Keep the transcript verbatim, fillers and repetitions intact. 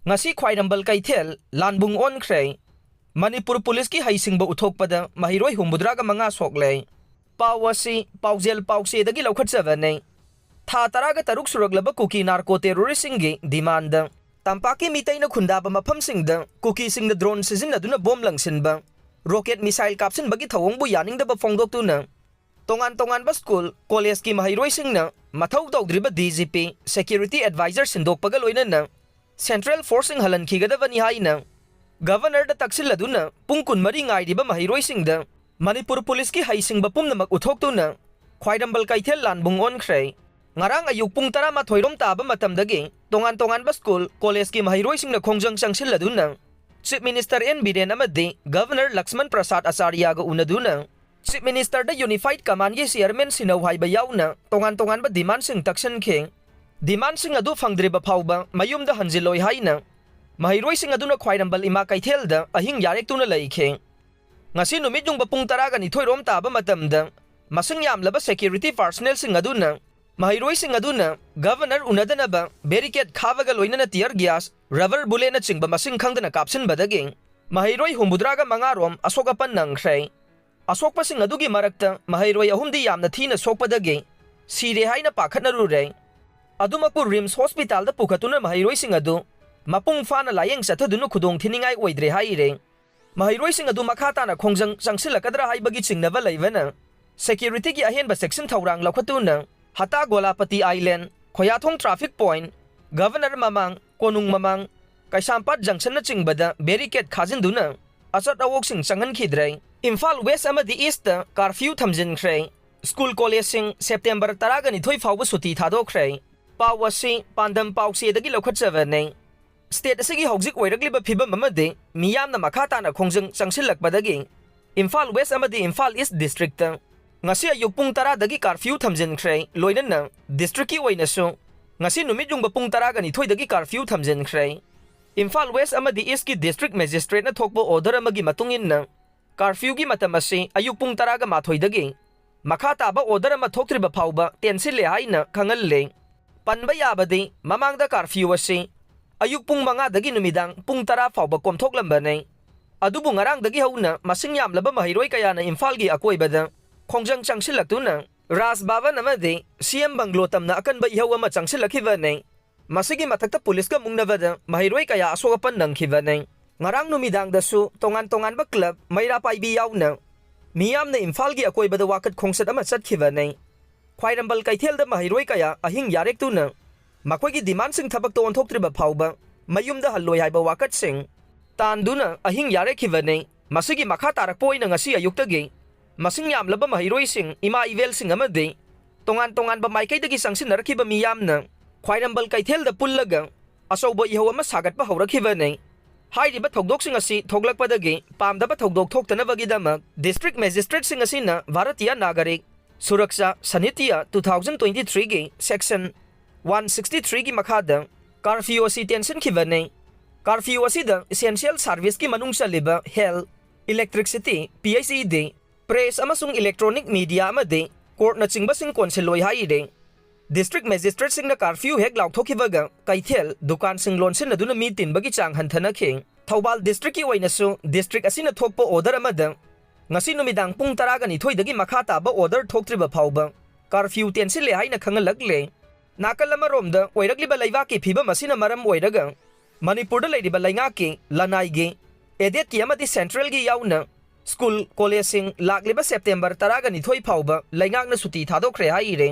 ꯉꯁꯤ ꯈ꯭ꯋꯥꯏꯔꯝꯕꯟ ꯀꯩꯊꯦꯜ ꯂꯥꯟꯕꯨꯡ ꯑꯣꯟꯈ꯭ꯔꯦ꯫ ꯃꯅꯤꯄꯨꯔ ꯄꯨꯂꯤꯁꯀꯤ ꯍꯩꯁꯤꯡꯕ ꯎꯠꯊꯣꯛꯄꯗ ꯃꯍꯩꯔꯣꯏ ꯍꯨꯝꯐꯨꯇꯔꯥꯒ ꯃꯉꯥ ꯁꯣꯛꯂꯦ꯫ ꯄꯥꯎ ꯑꯁꯤ ꯄꯥꯎꯖꯦꯜ ꯄꯥꯎꯆꯦꯗꯒꯤ ꯂꯧꯈꯠꯆꯕꯅꯤ꯫ ꯊꯥ ꯇꯔꯥꯒ ꯇꯔꯨꯛ ꯁꯨꯔꯛꯂꯕ ꯀꯨꯀꯤ ꯅꯥꯔꯀꯣ ꯇꯦꯔꯣꯔꯤꯁꯁꯤꯡꯒꯤ ꯗꯤꯃꯥꯟꯗ ꯇꯝꯄꯥꯛꯀꯤ ꯃꯤꯇꯩꯅ ꯈꯨꯟꯗꯥꯕ ꯃꯐꯝꯁꯤꯡꯗ ꯀꯨꯀꯤꯁꯤꯡꯅ ꯗ꯭ꯔꯣꯟ ꯁꯤꯖꯤꯟꯅꯗꯨꯅ ꯕꯣꯝ ꯂꯪꯁꯤꯟꯕ, ꯔꯣꯀꯦꯠ ꯃꯤꯁꯥꯏꯜ ꯀꯥꯞꯁꯤꯟꯕꯒꯤ ꯊꯧꯑꯣꯡꯕꯨ ꯌꯥꯅꯤꯡꯗꯕ ꯐꯣꯡꯗꯣꯛꯇꯨꯅ ꯇꯣꯉꯥꯟ ꯇꯣꯉꯥꯟꯕ ꯁ꯭ꯀꯨꯜ, ꯀꯣꯂꯦꯖꯀꯤ ꯃꯍꯩꯔꯣꯏꯁꯤꯡꯅ ꯃꯊꯧ ꯇꯧꯗ꯭ꯔꯤꯕ D G P, security adviser ꯁꯤꯟꯗꯣꯛꯄꯒ ꯂꯣꯏꯅꯅ ꯁꯦꯟꯇ꯭ꯔꯦꯜ ꯐꯣꯔꯁꯁꯤꯡ ꯍꯜꯍꯟꯈꯤꯒꯗꯕꯅꯤ ꯍꯥꯏꯅ ꯒꯚꯔꯅꯔꯗ ꯇꯛꯁꯤꯜꯂꯗꯨꯅ ꯄꯨꯡ ꯀꯨꯟꯃꯔꯤ ꯉꯥꯏꯔꯤꯕ ꯃꯍꯩꯔꯣꯏꯁꯤꯡꯗ ꯃꯅꯤꯄꯨꯔ ꯄꯨꯂꯤꯁꯀꯤ ꯍꯩꯁꯤꯡꯕ ꯄꯨꯝꯅꯃꯛ ꯎꯠꯊꯣꯛꯇꯨꯅ ꯈ꯭ꯋꯥꯏꯔꯝꯕꯟ ꯀꯩꯊꯦꯜ ꯂꯥꯟꯕꯨꯡ ꯑꯣꯟꯈ꯭ꯔꯦ꯫ ꯉꯔꯥꯡ ꯑꯌꯨꯛ ꯄꯨꯡ ꯇꯔꯥꯃꯥꯊꯣꯏ ꯔꯣꯝ ꯇꯥꯕ ꯃꯇꯝꯗꯒꯤ ꯇꯣꯉꯥꯟ ꯇꯣꯉꯥꯟꯕ ꯁ꯭ꯀꯨꯜ, ꯀꯣꯂꯦꯖꯀꯤ ꯃꯍꯩꯔꯣꯏꯁꯤꯡꯅ ꯈꯣꯡꯖꯪ ꯆꯪꯁꯤꯜꯂꯗꯨꯅ ꯆꯤꯐ ꯃꯤꯅꯤꯁꯇꯔ ꯑꯦꯟ ꯕꯤꯔꯦꯟ ꯑꯃꯗꯤ ꯒꯚꯔꯅꯔ ꯂꯛꯁꯃꯟ ꯄ꯭ꯔꯁꯥꯗ ꯑꯆꯥꯔꯌꯥꯒ ꯎꯅꯗꯨꯅ ꯆꯤꯐ ꯃꯤꯅꯤꯁꯇꯔꯗ ꯌꯨꯅꯤꯐꯥꯏꯗ ꯀꯃꯥꯟꯒꯤ ꯆꯤꯌꯔꯃꯦꯟ ꯁꯤꯟꯅꯧ ꯍꯥꯏꯕ ꯌꯥꯎꯅ ꯇꯣꯉꯥꯟ ꯇꯣꯉꯥꯟꯕ ꯗꯤꯃꯥꯟꯁꯤꯡ ꯇꯛꯁꯤꯟꯈꯤ꯫ ꯗꯤꯃꯥꯟꯁꯤꯡ ꯑꯗꯨ ꯐꯪꯗ꯭ꯔꯤꯕ ꯐꯥꯎꯕ ꯃꯌꯨꯝꯗ ꯍꯟꯖꯤꯜꯂꯣꯏ ꯍꯥꯏꯅ ꯃꯍꯩꯔꯣꯏꯁꯤꯡ ꯑꯗꯨꯅ ꯈ꯭ꯋꯥꯏꯔꯝꯕꯟ ꯏꯃꯥ ꯀꯩꯊꯦꯜꯗ ꯑꯍꯤꯡ ꯌꯥꯔꯦꯛꯇꯨꯅ ꯂꯩꯈꯤ꯫ ꯉꯁꯤ ꯅꯨꯃꯤꯠ ꯌꯨꯡꯕ ꯄꯨꯡ ꯇꯔꯥꯒ ꯅꯤꯊꯣꯏ ꯔꯣꯝ ꯇꯥꯕ ꯃꯇꯝꯗ ꯃꯁꯤꯡ ꯌꯥꯝꯂꯕ ꯁꯦꯀ꯭ꯌꯨꯔꯤꯇꯤ ꯄꯥꯔꯁꯅꯦꯜꯁꯤꯡ ꯑꯗꯨꯅ ꯃꯍꯩꯔꯣꯏꯁꯤꯡ ꯑꯗꯨꯅ ꯒꯚꯔꯅꯔ ꯎꯅꯗꯅꯕ ꯕꯦꯔꯤꯀꯦꯗ ꯈꯥꯕꯒ ꯂꯣꯏꯅꯅ ꯇꯤꯌꯔ ꯒ꯭ꯌꯥꯁ, ꯔꯕꯔ ꯕꯨꯂꯦꯠꯅꯆꯤꯡꯕ ꯃꯁꯤꯡ ꯈꯪꯗꯅ ꯀꯥꯞꯁꯤꯟꯕꯗꯒꯤ ꯃꯍꯩꯔꯣꯏ ꯍꯨꯝꯐꯨꯇꯔꯥꯒ ꯃꯉꯥ ꯔꯣꯝ ꯑꯁꯣꯛ ꯑꯄꯟ ꯅꯪꯈ꯭ꯔꯦ꯫ ꯑꯁꯣꯛꯄꯁꯤꯡ ꯑꯗꯨꯒꯤ ꯃꯔꯛꯇ ꯃꯍꯩꯔꯣꯏ ꯑꯍꯨꯝꯗꯤ ꯌꯥꯝꯅ ꯊꯤꯅ ꯁꯣꯛꯄꯗꯒꯤ ꯁꯤꯔꯦ ꯍꯥꯏꯅ ꯄꯥꯈꯠꯅꯔꯨꯔꯦ꯫ ꯑꯗꯨꯃꯛꯄꯨ ꯔꯤꯝꯁ ꯍꯣꯁꯄꯤꯇꯥꯜꯗ ꯄꯨꯈꯠꯇꯨꯅ ꯃꯍꯩꯔꯣꯏꯁꯤꯡ ꯑꯗꯨ ꯃꯄꯨꯡ ꯐꯥꯅ ꯂꯥꯌꯦꯡ ꯆꯠꯊꯗꯨꯅ ꯈꯨꯗꯣꯡ ꯊꯤꯅꯤꯡꯉꯥꯏ ꯑꯣꯏꯗ꯭ꯔꯦ ꯍꯥꯏꯔꯦ꯫ ꯃꯍꯩꯔꯣꯏꯁꯤꯡ ꯑꯗꯨ ꯃꯈꯥ ꯇꯥꯅ ꯈꯣꯡꯖꯪ ꯆꯪꯁꯤꯜꯂꯛꯀꯗ꯭ꯔꯥ ꯍꯥꯏꯕꯒꯤ ꯆꯤꯡꯅꯕ ꯂꯩꯕꯅ ꯁꯦꯀ꯭ꯌꯨꯔꯤꯇꯤꯒꯤ ꯑꯍꯦꯟꯕ ꯆꯦꯛꯁꯤꯟ ꯊꯧꯔꯥꯡ ꯂꯧꯈꯠꯇꯨꯅ ꯍꯇꯥ ꯒꯣꯂꯥꯄꯇꯤ ꯑꯥꯏꯂꯦꯟ, ꯈꯣꯌꯥꯊꯣꯡ ꯇ꯭ꯔꯥꯐꯤꯛ ꯄꯣꯏꯟꯠ, ꯒꯚꯔꯅꯔ ꯃꯃꯥꯡ, ꯀꯣꯅꯨꯡ ꯃꯃꯥꯡ, ꯀꯩꯁꯥꯝꯄꯥꯠ ꯖꯪꯁꯟꯅꯆꯤꯡꯕꯗ ꯕꯦꯔꯤꯀꯦꯗ ꯈꯥꯖꯤꯟꯗꯨꯅ ꯑꯆꯠ ꯑꯋꯣꯛꯁꯤꯡ ꯆꯪꯍꯟꯈꯤꯗ꯭ꯔꯦ꯫ ꯏꯝꯐꯥꯜ ꯋꯦꯁ ꯑꯃꯗꯤ ꯏꯁꯇ ꯀꯥꯔꯐ꯭ꯌꯨ ꯊꯝꯖꯤꯟꯈ꯭ꯔꯦ꯫ ꯁ꯭ꯀꯨꯜ ꯀꯣꯂꯦꯖꯁꯤꯡ ꯁꯦꯞꯇꯦꯝꯕꯔ ꯇꯔꯥꯒ ꯅꯤꯊꯣꯏ ꯐꯥꯎꯕ ꯁꯨꯇꯤ ꯊꯥꯗꯣꯛꯈ꯭ꯔꯦ꯫ ꯄꯥꯎ ꯑꯁꯤ ꯄꯥꯟꯗꯝ ꯄꯥꯎꯆꯦꯗꯒꯤ ꯂꯧꯈꯠꯆꯕꯅꯤ꯫ ꯁ꯭ꯇꯦꯠ ꯑꯁꯤꯒꯤ ꯍꯧꯖꯤꯛ ꯑꯣꯏꯔꯛꯂꯤꯕ ꯐꯤꯕꯝ ꯑꯃꯗꯤ ꯃꯤꯌꯥꯝꯅ ꯃꯈꯥ ꯇꯥꯅ ꯈꯣꯡꯖꯪ ꯆꯪꯁꯤꯜꯂꯛꯄꯗꯒꯤ ꯏꯝꯐꯥꯜ ꯋꯦꯁ ꯑꯃꯗꯤ ꯏꯝꯐꯥꯜ ꯏꯁ ꯗꯤꯁꯇ꯭ꯔꯤꯛꯇ ꯉꯁꯤ ꯑꯌꯨꯛ ꯄꯨꯡ ꯇꯔꯥꯗꯒꯤ ꯀꯥꯔꯐ꯭ꯌꯨ ꯊꯝꯖꯤꯟꯈ꯭ꯔꯦ꯫ ꯂꯣꯏꯅꯅ ꯗꯤꯁꯇ꯭ꯔꯤꯛꯀꯤ ꯑꯣꯏꯅꯁꯨ ꯉꯁꯤ ꯅꯨꯃꯤꯠ ꯌꯨꯡꯕ ꯄꯨꯡ ꯇꯔꯥꯒ ꯅꯤꯊꯣꯏꯗꯒꯤ ꯀꯥꯔꯐ꯭ꯌꯨ ꯊꯝꯖꯤꯟꯈ꯭ꯔꯦ꯫ ꯏꯝꯐꯥꯜ ꯋꯦꯁ ꯑꯃꯗꯤ ꯏꯁꯀꯤ ꯗꯤꯁꯇ꯭ꯔꯤꯛ ꯃꯦꯖꯤꯁꯇ꯭ꯔꯦꯠꯅ ꯊꯣꯛꯄ ꯑꯣꯔꯗꯔ ꯑꯃꯒꯤ ꯃꯇꯨꯡ ꯏꯟꯅ ꯀꯥꯔꯐ꯭ꯌꯨꯒꯤ ꯃꯇꯝ ꯑꯁꯤ ꯑꯌꯨꯛ ꯄꯨꯡ ꯇꯔꯥꯒ ꯃꯥꯊꯣꯏꯗꯒꯤ ꯃꯈꯥ ꯇꯥꯕ ꯑꯣꯔꯗꯔ ꯑꯃ ꯊꯣꯛꯇ꯭ꯔꯤꯕ ꯐꯥꯎꯕ ꯇꯦꯟꯁꯤꯜꯂꯦ ꯍꯥꯏꯅ ꯈꯪꯍꯜꯂꯦ꯫ ꯄꯟꯕ ꯌꯥꯕꯗꯤ ꯃꯃꯥꯡꯗ ꯀꯥꯔꯐ꯭ꯌꯨ ꯑꯁꯤ ꯑꯌꯨꯛ ꯄꯨꯡ ꯃꯉꯥꯗꯒꯤ ꯅꯨꯃꯤꯗꯥꯡ ꯄꯨꯡ ꯇꯔꯥ ꯐꯥꯎꯕ ꯀꯣꯝꯊꯣꯛꯂꯝꯕꯅꯤ꯫ ꯑꯗꯨꯕꯨ ꯉꯔꯥꯡꯗꯒꯤ ꯍꯧꯅ ꯃꯁꯤꯡ ꯌꯥꯝꯂꯕ ꯃꯍꯩꯔꯣꯏ ꯀꯌꯥꯅ ꯏꯝꯐꯥꯜꯒꯤ ꯑꯀꯣꯏꯕꯗ ꯈꯣꯡꯖꯪ ꯆꯪꯁꯤꯜꯂꯛꯇꯨꯅ ꯔꯥꯖ ꯚꯕꯟ ꯑꯃꯗꯤ ꯁꯤ ꯑꯦꯝ ꯕꯪꯒ꯭ꯂꯣ ꯇꯝꯅ ꯑꯀꯟꯕ ꯏꯍꯧ ꯑꯃ ꯆꯪꯁꯤꯜꯂꯛꯈꯤꯕꯅꯤ꯫ ꯃꯁꯤꯒꯤ ꯃꯊꯛꯇ ꯄꯨꯂꯤꯁꯀ ꯃꯨꯛꯅꯕꯗ ꯃꯍꯩꯔꯣꯏ ꯀꯌꯥ ꯑꯁꯣꯛ ꯑꯄꯟ ꯅꯪꯈꯤꯕꯅꯤ꯫ ꯉꯔꯥꯡ ꯅꯨꯃꯤꯗꯥꯡꯗꯁꯨ ꯇꯣꯉꯥꯟ ꯇꯣꯉꯥꯟꯕ ꯀ꯭ꯂꯕ, ꯃꯩꯔꯥ ꯄꯥꯏꯕꯤ ꯌꯥꯎꯅ ꯃꯤꯌꯥꯝꯅ ꯏꯝꯐꯥꯜꯒꯤ ꯑꯀꯣꯏꯕꯗ ꯋꯥꯀꯠ ꯈꯣꯡꯆꯠ ꯑꯃ ꯆꯠꯈꯤꯕꯅꯤ꯫ ꯈ꯭ꯋꯥꯏꯔꯝꯕꯟ ꯀꯩꯊꯦꯜꯗ ꯃꯍꯩꯔꯣꯏ ꯀꯌꯥ ꯑꯍꯤꯡ ꯌꯥꯔꯦꯛꯇꯨꯅ ꯃꯈꯣꯏꯒꯤ ꯗꯤꯃꯥꯟꯁꯤꯡ ꯊꯕꯛꯇ ꯑꯣꯟꯊꯣꯛꯇ꯭ꯔꯤꯕ ꯐꯥꯎꯕ ꯃꯌꯨꯝꯗ ꯍꯜꯂꯣꯏ ꯍꯥꯏꯕ ꯋꯥꯀꯠꯁꯤꯡ ꯇꯥꯟꯗꯨꯅ ꯑꯍꯤꯡ ꯌꯥꯔꯦꯛꯈꯤꯕꯅꯤ꯫ ꯃꯁꯤꯒꯤ ꯃꯈꯥ ꯇꯥꯔꯛꯄ ꯑꯣꯏꯅ ꯉꯁꯤ ꯑꯌꯨꯛꯇꯒꯤ ꯃꯁꯤꯡ ꯌꯥꯝꯂꯕ ꯃꯍꯩꯔꯣꯏꯁꯤꯡ, ꯏꯃꯥ ꯏꯕꯦꯜꯁꯤꯡ ꯑꯃꯗꯤ ꯇꯣꯉꯥꯟ ꯇꯣꯉꯥꯟꯕ ꯃꯥꯏꯀꯩꯗꯒꯤ ꯆꯪꯁꯤꯟꯅꯔꯛꯈꯤꯕ ꯃꯤꯌꯥꯝꯅ ꯈ꯭ꯋꯥꯏꯔꯝꯕꯟ ꯀꯩꯊꯦꯜꯗ ꯄꯨꯜꯂꯒ ꯑꯆꯧꯕ ꯏꯍꯧ ꯑꯃ ꯁꯥꯒꯠꯄ ꯍꯧꯔꯛꯈꯤꯕꯅꯤ꯫ ꯍꯥꯏꯔꯤꯕ ꯊꯧꯗꯣꯛꯁꯤꯡ ꯑꯁꯤ ꯊꯣꯛꯂꯛꯄꯗꯒꯤ ꯄꯥꯝꯗꯕ ꯊꯧꯗꯣꯛ ꯊꯣꯛꯇꯅꯕꯒꯤꯗꯃꯛ ꯗꯤꯁꯇ꯭ꯔꯤꯛ ꯃꯦꯖꯤꯁꯇ꯭ꯔꯦꯠꯁꯤꯡ ꯑꯁꯤꯅ Bharatiya ꯅꯥꯒꯔꯤꯛ Suraksha ꯁꯥꯅꯤꯇꯤꯌꯥ two thousand twenty ꯊ꯭ꯔꯤꯒꯤ ꯁꯦꯛꯁꯟ ꯋꯥꯟ ꯁꯤꯛꯁꯇꯤ ꯊ꯭ꯔꯤꯒꯤ ꯃꯈꯥꯗ ꯀꯥꯔꯐ꯭ꯌꯨ ꯑꯁꯤ ꯇꯦꯟꯁꯤꯟꯈꯤꯕꯅꯤ꯫ ꯀꯥꯔꯐ꯭ꯌꯨ ꯑꯁꯤꯗ ꯏꯁꯦꯟꯁꯤꯌꯦꯜ ꯁꯥꯔꯚꯤꯁꯀꯤ ꯃꯅꯨꯡ ꯆꯜꯂꯤꯕ health, electricity, P H E ꯗꯤ, ꯄ꯭ꯔꯦꯁ ꯑꯃꯁꯨꯡ ꯏꯂꯦꯛꯇ꯭ꯔꯣꯅꯤꯛ ꯃꯤꯗꯤꯌꯥ ꯑꯃꯗꯤ ꯀꯣꯔꯠꯅꯆꯤꯡꯕꯁꯤꯡ ꯀꯣꯟꯁꯤꯜꯂꯣꯏ ꯍꯥꯏꯔꯤ꯫ ꯗꯤꯁꯇ꯭ꯔꯤꯛ ꯃꯦꯖꯤꯁꯇ꯭ꯔꯦꯠꯁꯤꯡꯅ ꯀꯥꯔꯐ꯭ꯌꯨ ꯍꯦꯛ ꯂꯥꯎꯊꯣꯛꯈꯤꯕꯒ ꯀꯩꯊꯦꯜ, ꯗꯨꯀꯥꯟꯁꯤꯡ ꯂꯣꯟꯁꯤꯟꯅꯗꯨꯅ ꯃꯤ ꯇꯤꯟꯕꯒꯤ ꯆꯥꯡ ꯍꯟꯊꯅꯈꯤ꯫ ꯊꯧꯕꯥꯜ ꯗꯤꯁꯇ꯭ꯔꯤꯛꯀꯤ ꯑꯣꯏꯅꯁꯨ ꯗꯤꯁꯇ꯭ꯔꯤꯛ ꯑꯁꯤꯅ ꯊꯣꯛꯄ ꯑꯣꯔꯗꯔ ꯑꯃꯗ ꯉꯁꯤ ꯅꯨꯃꯤꯗꯥꯡ ꯄꯨꯡ ꯇꯔꯥꯒ ꯅꯤꯊꯣꯏꯗꯒꯤ ꯃꯈꯥ ꯇꯥꯕ ꯑꯣꯔꯗꯔ ꯊꯣꯛꯇ꯭ꯔꯤꯕ ꯐꯥꯎꯕ ꯀꯥꯔꯐ꯭ꯌꯨ ꯇꯦꯟꯁꯤꯜꯂꯦ ꯍꯥꯏꯅ ꯈꯪꯍꯜꯂꯛꯂꯦ꯫ ꯅꯥꯀꯜ ꯑꯃꯔꯣꯝꯗ ꯑꯣꯏꯔꯛꯂꯤꯕ ꯂꯩꯕꯥꯛꯀꯤ ꯐꯤꯕꯝ ꯑꯁꯤꯅ ꯃꯔꯝ ꯑꯣꯏꯔꯒ ꯃꯅꯤꯄꯨꯔꯗ ꯂꯩꯔꯤꯕ ꯂꯩꯉꯥꯛꯀꯤ, ꯂꯅꯥꯏꯒꯤ, ꯑꯦꯗꯦꯠꯀꯤ ꯑꯃꯗꯤ ꯁꯦꯟꯇ꯭ꯔꯦꯜꯒꯤ ꯌꯥꯎꯅ ꯁ꯭ꯀꯨꯜ, ꯀꯣꯂꯦꯖꯁꯤꯡ ꯂꯥꯛꯂꯤꯕ ꯁꯦꯞꯇꯦꯝꯕꯔ ꯇꯔꯥꯒ ꯅꯤꯊꯣꯏ ꯐꯥꯎꯕ ꯂꯩꯉꯥꯛꯅ ꯁꯨꯇꯤ ꯊꯥꯗꯣꯛꯈ꯭ꯔꯦ ꯍꯥꯏꯔꯦ꯫